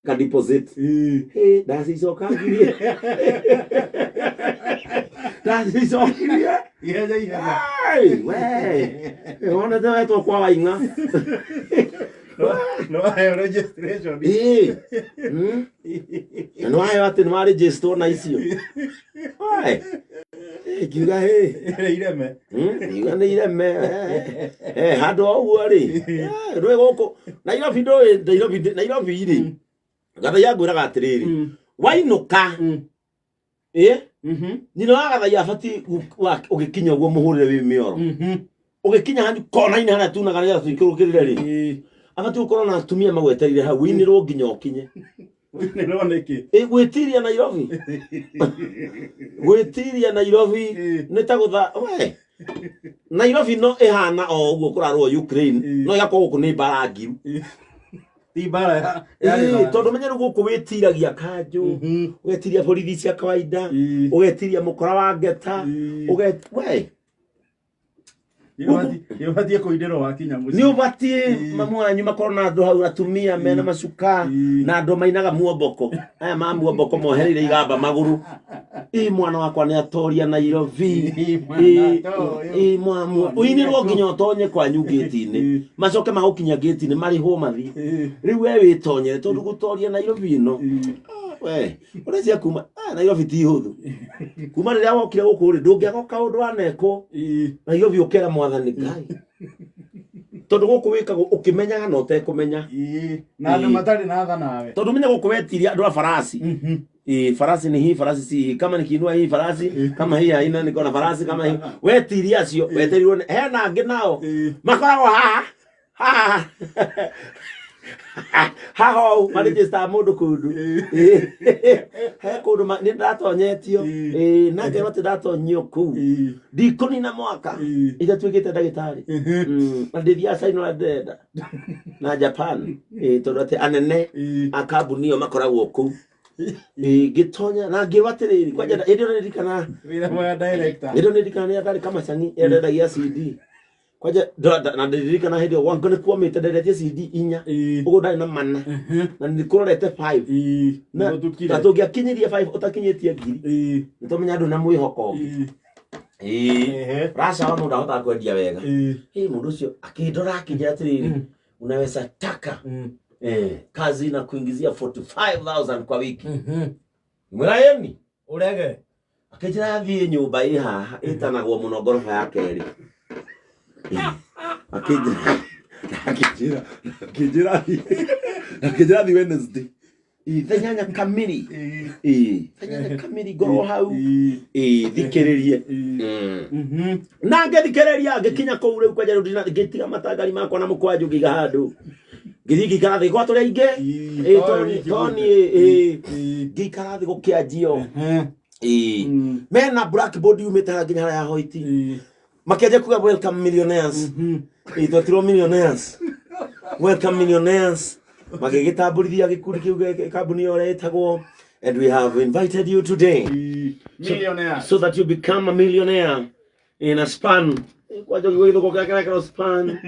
Ka deposit. Ĩ, ndacicokangirie, ndacicokirie. Ihenya ihenya. Ai, we wonete wetwo kwa waing'a. No waheo registration. Ĩ, Na nĩ waheo atĩ nĩ warĩnjĩstwo na icio. Ai, ĩ, ngiuga hĩ. Ĩrĩa ireme. Ngiuga nĩ ireme. Eh, handũ o ũguo rĩ, ndũĩ gũkũ Nairobi, ndũĩ Nairobi, Nairobi rĩ, Gathaiya ngwĩraga atĩrĩrĩ, wainũka, ĩ, nyina wa Gathaiya abatiĩ ũgĩkinya ũguo mũhũrĩre wĩ mĩoro, ũgĩkinya hanyu kona-inĩ harĩa tunaga nĩgetha tũikũrũkĩrĩre rĩ, abatiĩ gũkorwo na atumia magwetereire hau ũinĩrwo nginya ũkinye. Ũinĩrwo nĩkĩ? Ĩ, gwĩtiria Nairobi, gwĩtiria Nairobi nĩ ta gũtha we Nairobi no ĩhana o ũguo kũrarũo Ukraine, no ĩgakorwo gũkũ nĩ mbara ngiru. Ti mbara ya Ĩ, tondũ menya rĩu gũkũ wĩtiragia kanjũ, ũgetiria borithi cia kawaida, ũgetiria mũkora wa ngeta, ũget we. Nĩ ũbatiĩ kũinĩrwo wakinya mũciĩ. Nĩ ũbatiĩ mamu wanyu makorwo na andũ hau, atumia mena macuka na andũ mainaga muomboko, aya ma muomboko mohereire igamba magũrũ. Ĩ, mwana wakwa nĩ atoria Nairobi. Ĩ, mwana Ĩ, toyũ. ĩ, ũinĩrwo nginya ũtonye kwanyu ngĩti-inĩ, macoke magũkinya ngĩti-inĩ marĩhwo mathiĩ. Rĩu we wĩtonyere tondũ gũtoria Nairobi ĩno, we ũrecia kuma, ah, Nairobi ti hũthũ. Kuma rĩrĩa wokire gũkũ rĩ, ndũngĩaga kaũndũ wanekwo Nairobi ũkera mwathani Ngai, tondũ gũkũ wĩkagwo ũkĩmenyaga na ũtekũmenya. Na andũ matarĩ na tha nawe. Tondũ menya gũkũ wetiria andũ a farasi. Ĩ, farasi ni hii, farasi si hii, kama nikiinua hii farasi, kama hii haina niko na farasi kama hii. Wetiria acio weterirwo hena angĩ nao makoragwo haha haha haha ũũ marĩnjĩstaga mũndũ kũndũ. Ĩ, he kũndũ nĩ ndatonyetio. Ĩ, na ngerwo atĩ ndatonyio kũu ndikũnina mwaka itatuĩkĩte ndagĩtarĩ. Na ndĩthiaga China ũrĩa ndĩrenda na Japan. Ĩ, tondũ atĩ anene a kambuni ĩyo makoragwo kũu. Ĩ, ngĩtonya na ngĩrwo atĩrĩrĩ, kwanja hĩndĩ ĩyo nĩririkana Wĩra mwega director. hĩndĩ ĩyo nĩririkana nĩ ndarĩ kamacani ĩrĩa ndendagia CD kwanja na ndirikana hĩndĩ ĩyo gwakwa nĩ kuomĩte, ndendetie CD inya, ũguo ndarĩ na mana na nĩ kũrorete 5 na Nĩgũtukire. na tũngĩakinyirie 5 ũtakinyĩtie ngiri, nĩ tũmenya andũ na mwĩhoko ũngĩ. Ĩĩ, Rasha wa mũndũ ahotaga kwendia wega. Ĩ, mũndũ ũcio akĩndora akĩnjĩra atĩrĩrĩ, unaweza taka kazi na kuingizia 45,000 kwa wiki. Mwĩra ĩni. Ũrege. Akĩnjĩra thiĩ nyũmba ĩ haha ĩtanagwo mũno ngoroba ya kerĩ. Akĩnjĩra akĩnjĩra thiĩ Wednesday. Ĩ, thaa 8 kamiri. Ĩ, thaa 8 kamiri ngorwo hau. Ĩ, thikĩrĩrie. Na ngĩthikĩrĩria ngĩkinya kũu rĩu kwanja rĩu ngĩtiga matangari makwa na mũkwanjũ ngĩiga handũ, ngĩthiĩ ngĩikara thĩ gwa tũrĩa aingĩ. Ĩ, Toĩ wiki Toni, ĩ, ngĩikara thĩ gũkĩanjio. Ĩ, mena blackboard yumĩte haha nginya harĩa ya hoiti, makĩanjia kuga, "Welcome millionaires." Ĩ, twetirwo millionaires. "Welcome millionaires." Magĩgĩtambũrithia gĩkundi kĩu kambuni ĩyo ũrĩa ĩtagwo, "And we have invited you today Millionaire. so that you become a millionaire in a span," kwanja gĩthũkũ kĩrĩa span,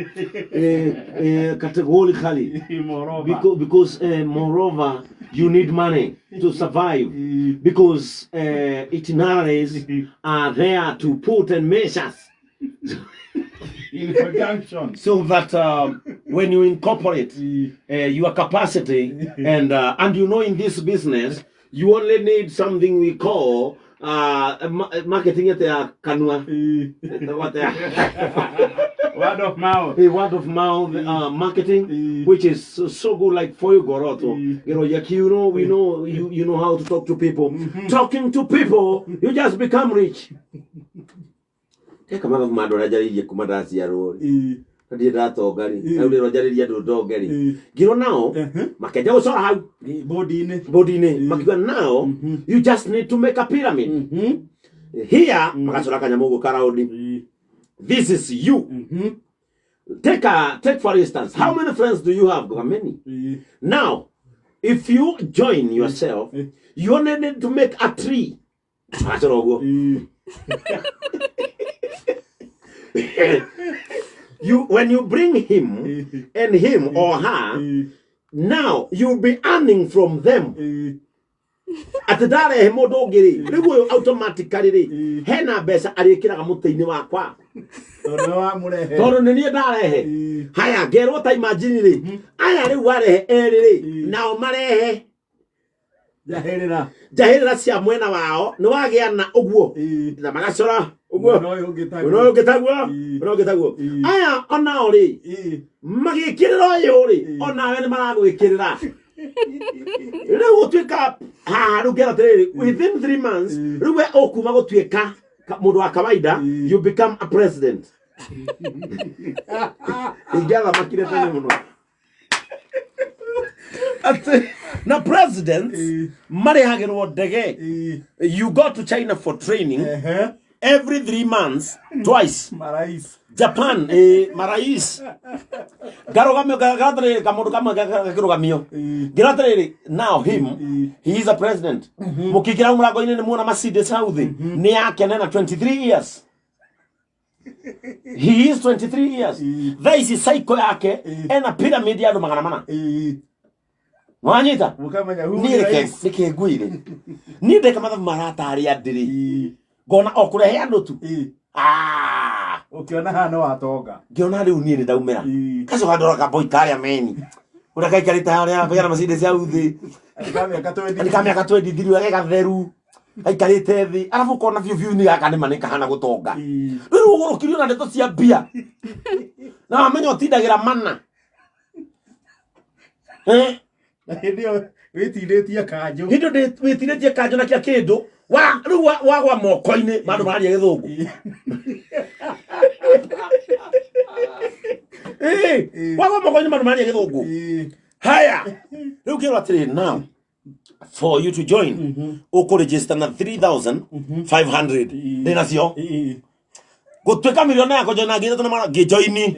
categorically. Moreover. Because moreover you need money to survive because itineraries are there to put and measures In conjunction. so that when you incorporate your capacity and in this business you only need something we call marketing at ya kanua. What Word of mouth. A word of mouth marketing, which is so, so good, like for you goroto, like we know you know how to talk to people. Talking to people, you just become rich." Teka mathabu ma andũ arĩa njarĩirie kuma ndaciarwo rĩ, na ndirĩ ndatonga rĩ, na rĩu rĩrĩa njarĩria andũ ndonge rĩ, ngĩrwo nao makĩanjia gũcora hau Bodi-inĩ. bodi-inĩ, makiuga, "Now you just need to make a pyramid here." Magacora kanyamũ ũguo karaundi. "This is you. Take for instance, how many friends do you have?" Go, "Many." "Now if you join yourself, you only need to make a tree." Magacora ũguo. You when you bring him and him or her Now you'll be earning from them. Atĩ ndarehe mũndũ ũngĩ rĩ, rĩu ũyũ automatically rĩ, hena mbeca arĩkĩraga mũtĩ-inĩ wakwa. Tondũ nĩ wamũrehe. Tondũ nĩ niĩ ndarehe. Haya, ngerwo ta imagine rĩ, aya rĩu warehe erĩ rĩ, nao marehe Njahĩrĩra. Njahĩrĩra cia mwena wao nĩ wagĩa na ũguo na magacora ũguo. Mwena ũyũ ũngĩ taguo. Mwena ũyũ ũngĩ taguo. Mwena ũyũ ũngĩ taguo. Aya onao rĩ, magĩkĩrĩra ũyũ rĩ, onawe nĩ maragwĩkĩrĩra. Rĩu gũtuĩka haha rĩu ngera atĩrĩrĩ, within 3 months rĩu we ũkuma gũtuĩka mũndũ wa kawaida, you become a president. Ingĩathamakire tene mũno atĩ na presidents marĩhagĩrwo ndege. You go to China for training every 3 months, twice. Marais. Japan, marais ngarugamio ngaratĩrĩrĩ kamũndũ kamwe gakĩrũgamio ngĩratĩrĩrĩ, now him, he is a president. Mũkĩingĩra hau mũrango-inĩ nĩ muona Mercedes hau thĩ nĩ yake nena 23 years. He is 23 years. Thaa ici cycle yake ena pyramid ya andũ 400. Wanyita? Mũkamenya who Niĩ ni reke rais. Reke ngwĩre, niĩ ndeka mathabu maratarĩ andĩrĩ ngona o kũrehe andũ tu. Ah! Ũkĩona haha nĩ watonga. Ngĩona rĩu niĩ nĩ ndaumĩra. Gacoka ndora kaboi karĩa meni ũrĩa gaikarĩte harĩa kagĩa na Mercedes hau thĩ. Ka mĩaka 20. Nĩ ka mĩaka 23, ũrĩa ge gatheru gaikarĩte thĩ, arabu ũkona biũ biũ nĩ gaka nĩma nĩ kahana gũtonga. Rĩu ũgũrũkirio na ndeto cia mbia na wamenya ũtindagĩra mana. Eh? Na hĩndĩ ĩyo wĩtindĩtie kanjũ. Hĩndĩ ĩyo wĩtirĩtie kanjũ na kĩa kĩndũ wa rĩu wagwa moko-inĩ ma andũ mararia gĩthũngũ. Wagwa moko-inĩ ma andũ mararia gĩthũngũ. Haya, rĩu kĩrwo atĩrĩ, now for you to join ũkũregister na 3500 ndĩ nacio gũtuĩka milioni yakwa joina ngiri ithatũ na magana ngĩjoini,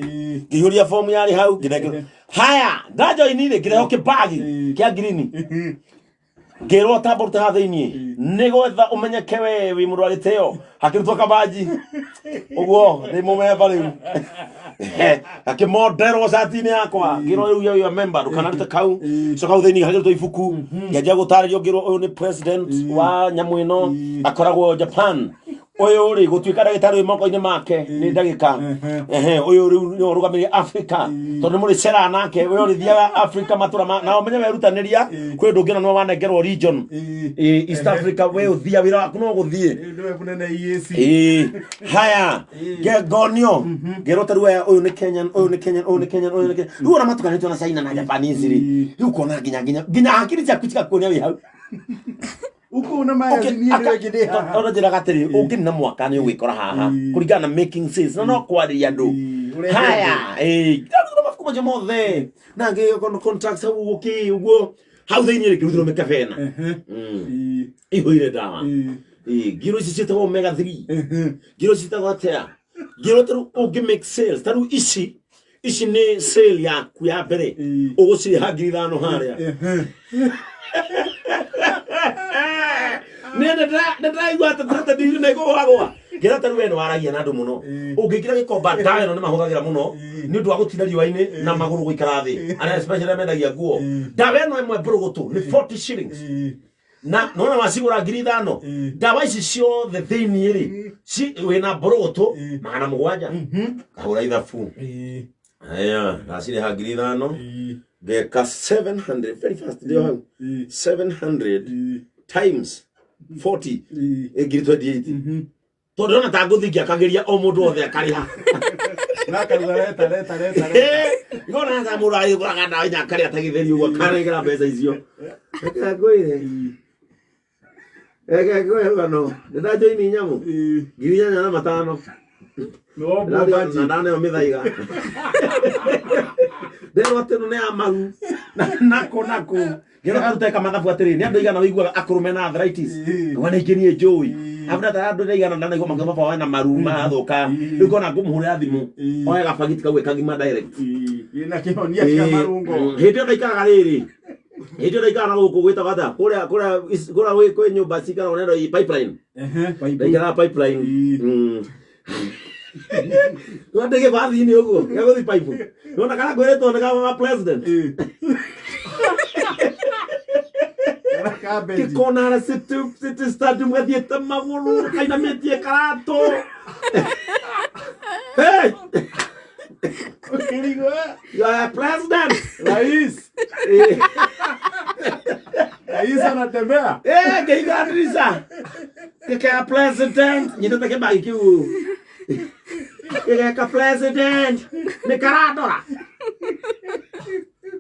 ngĩihũria fomu yarĩ hau ngĩnengerwo. Haya, ndajoini rĩ, ngĩrehwo kĩbagi kĩa ngirini, ngĩrwo tamba ũrute haha thĩiniĩ nĩ gwetha ũmenyeke we wĩ mũndũ wa gĩtĩo. Hakĩrutwo kabanji ũguo ndĩ mũmemba rĩu, gakĩmonderwo cati-inĩ yakwa, ngĩrwo rĩu you are member, ndũkanarute kau. Coka hau thĩiniĩ hakĩrutwo ibuku, ngĩanjia gũtarĩrio, ngĩrwo ũyũ nĩ president wa nyamũ ĩno, akoragwo Japan. Ũyũ rĩ, gũtuĩka ndagĩtarĩ wĩ moko-inĩ make nĩ ndagĩka. Ehe, ũyũ rĩu nĩwe ũrũgamĩrĩire Africa tondũ nĩ mũrĩceraga nake, we ũrĩthiaga Africa matũra na ũmenye werutanĩria kwĩ ũndũ ũngĩ, na nĩwe wanengerwo region. East Africa, we ũthia wĩra waku no gũthiĩ. Nĩwe mũnene EAC. Haya, ngonio ngerwo ta rĩu aya, ũyũ nĩ Kenyan, ũyũ nĩ Kenyan, ũyũ nĩ Kenyan, ũyũ nĩ Kenyan. Rĩu ona matukanĩtio na China na Japanese rĩ, rĩu ũkona nginya hakiri ciaku cigakuonia wĩ hau. Ũkũna maya niĩ nĩwe ngĩndĩ haha. Tondũ njĩraga atĩrĩ, ũngĩnina mwaka nĩ ũgwĩkora haha kũringana na making sales na no kwarĩria andũ. Ũrehe. Haya, ndarutĩrwo mabuku macio mothe na ngĩ contracts hau ũguo kĩ ũguo hau thĩinĩ rĩ, ngĩrutĩrwo mĩkebe ĩna ihũire ndawa. Ngirwo ici ciĩtagwo omega 3, ngirwo ciĩtagwo atĩa, ngirwo tarĩu ũngĩ make sales, tarĩu ici nĩ sale yaku ya mbere, ũgũcirĩha 5,000 harĩa. Nĩ ndĩraigua atĩ tata ndiri na igũgwagwa ngĩra tarĩu we nĩ waragia na andũ mũno, ũngĩkĩra gĩkomba ndawa ĩno nĩ mahũthagĩra mũno nĩ ũndũ wa gũtinda riũa-inĩ na magũrũ gũikara thĩ, arĩa especially arĩa mendagia nguo. Ndawa ĩno ĩmwe mbũrũgũtũ nĩ 40 shillings na nona wacigũra 5,000. Ndawa ici ciothe thĩiniĩ rĩ, wĩna mbũrũgũtũ 700. Ngahũra ithabu, aya ndacirĩha 5,000, ngeka 700 very fast ndio hau, 700 times 40 ĩ ngiri 28, tondũ ndĩrona ta ngũthiĩ ngĩakagĩria o mũndũ wothe akarĩha. Nakaruga reta reta reta reta. Ngona ta mũndũ arĩgũraga ndawa inya akarĩa ta gĩtheri ũguo akaregera mbeca icio. Reke ngwĩre, reke ngwĩre rũgano. Nĩ ndanjoini nyamũ 8,500. Nĩwombwo na ndaneo mĩthaiga, nderwo atĩ ĩno nĩ ya maru nako nako ngĩrwo karute kamathabu atĩrĩ, nĩ andũ aigana wĩiguaga akũrũ mena arthritis? Ngauga nĩ ingĩ niĩ njũĩ abuna ta andũ aigana ndanaigua makiuga baba wena maru marathũka. Rĩu ngona ngũmũhũrĩra thimũ oe gabagiti kau kagima direct. Ĩna kĩhonia kĩa marũngo. Hĩndĩ ĩyo ndaikaraga rĩrĩ, hĩndĩ ĩyo ndaikaraga na gũkũ gwĩtagwo atĩa, kũrĩa kwĩ nyũmba cikaragwo nĩ andũ a Pipeline. Ndaikaraga Pipeline. Ndä gä bathi-inä å guo gä gå thi pipe nona kana ngwä rä two nä kama president. Kena cabbage. Gĩkona harĩa City Stadium gathiĩte magũrũ kainamĩtie karatũ. Hey, Ũkĩrigwo, you are a president. Rais. Rais anatembea. Eh, ngĩhinga ndirica. Gĩkea president. Nyitĩte kĩbagi kĩu. Gĩgeka president. Nĩ karandora.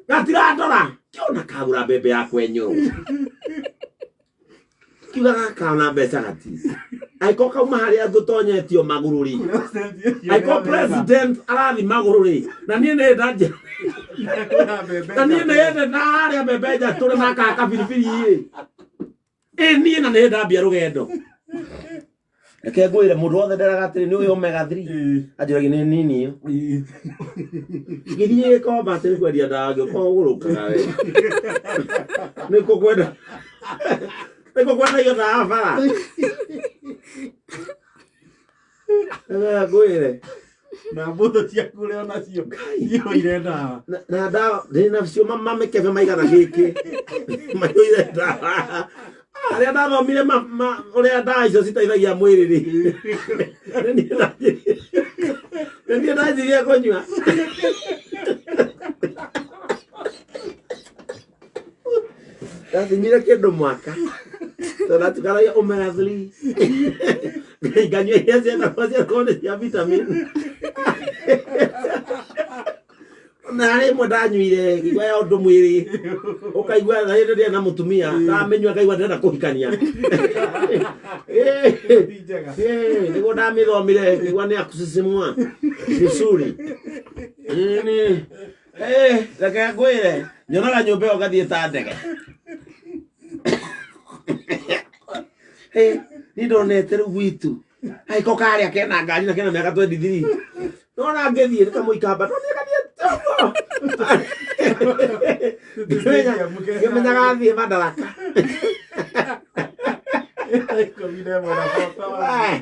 Gatirandora. Kĩona kagũra mbembe ya kwenyũ. Kiuga gaka ona mbeca gati. Angĩkorwo kauma harĩa ngũtonyetio magũrũ rĩ. Angĩkorwo president arathi magũrũ rĩ. Na niĩ nĩ ndanjia na niĩ nĩ ende ndarĩa mbembe njatũre na kaka biribiri ĩ. Ĩ niĩ na nĩ ndambia rũgendo. Reke ngwĩre mũndũ wothe nderaga atĩrĩ nĩ ũyũ omega 3. Anjũragia nĩ nini ĩyo. Ngĩthiĩ gĩkomba atĩ nĩ kwendia ndawa ngĩũka ũgũrũkaga we. Nĩ kũ kwenda nĩ kũ kwendagio ndawa bara. Reke ngwĩre. Na mbũtũ ciaku ũrĩa onacio ihũire ndawa. Na ndawa ndĩ nacio mamĩkebe maigana gĩkĩ maiyũire ndawa arĩa ndathomire ũrĩa ndawa icio citeithagia mwĩrĩ rĩ nĩ niĩ ndanjirie kũnyua. Ndathimire kĩndũ mwaka tondũ ndatukanagia omega 3 nganyua iria cietagwo ciakorwo nĩ cia vitamin na harĩ ĩmwe ndanyuire ngĩigua ya ũndũ mwĩrĩ ũkaigua na hĩndĩ ndĩrĩ na mũtumia ndamĩnyua ngaigua ndĩrenda kũhikania. Ti njega. Nĩguo ndamĩthomire ngĩigua nĩ ya kusisimua misuli. Reke ngwĩre nyonaga nyũmba ĩyo ngathiĩ ta ndege. Niĩ ndonete rĩu gwitũ angĩkorwo karĩa kena ngari na kena mĩaka 23 nona ngĩthiĩ nĩ kamũikamba ndonire gathiĩte ũguo ngĩmenya gathiĩ Madaraka. 11 na 41.